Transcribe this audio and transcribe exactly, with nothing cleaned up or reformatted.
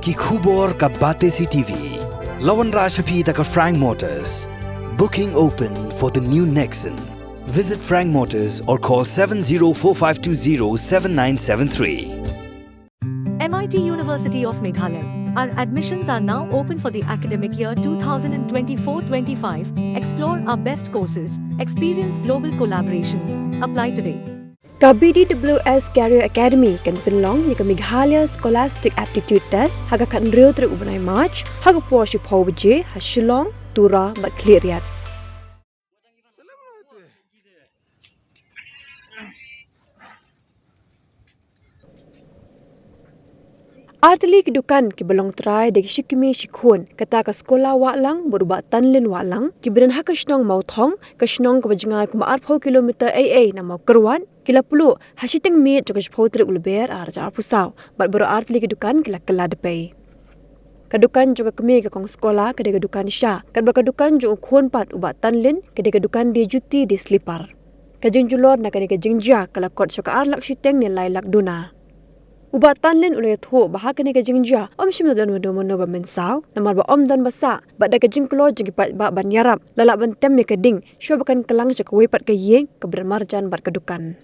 Ki khubor ka Batesi T V. La wanrah sha phi da ka Frank Motors. Booking open for the new Nexon. Visit Frank Motors or call seven zero four five two zero seven nine seven three. M I T University of Meghalaya. Our admissions are now open for the academic year twenty twenty-four twenty-five. Explore our best courses, experience global collaborations. Apply today. Ka B D W S Career Academy kan pynlong ïa ka Meghalaya Scholastic Aptitude Test ha ka khathynriew tarik u bnai March ha ka por shiphew baje ha Shillong, Tura bad Khliehriat. Artylli ki dukan kiba long trai da ki shi kmie shi khun, kata ka Sekolah Wahlang bad u Bah Tanlin Wahlang, kiba don ha ka shnong Mawthong, ka shnong kaba jngai kumba arphew kilometer ei ei na Mawkyrwat, ki la pluh ha shiteng miet jong ka shiphew tarik u Lber arhajar arphew saw, bad baroh artylli ki dukan ki la kylla da pei. Ka dukan jong ka kmie ka Kong Sekolah ka dei ka dukan sha, katba ka dukan jong u khun pat u Bah Tanlin ka dei ka dukan die juti die slipar. Ka jingjulor na kane ka jingjia ka la kot sha ka ar lak shiteng ne lai lak duna. U Bah Tanlin u la ïathuh ba ha kane ka jingjia ym shym la don mano mano ba mynsaw, namar ba ym don ba sah, bad da ka jingkloi jong ki paidbah ban ïarap, la lah ban tem ïa ka ding shuwa ba kan kylla sha kawei pat ka ïing kaba don marjan bad ka dukan.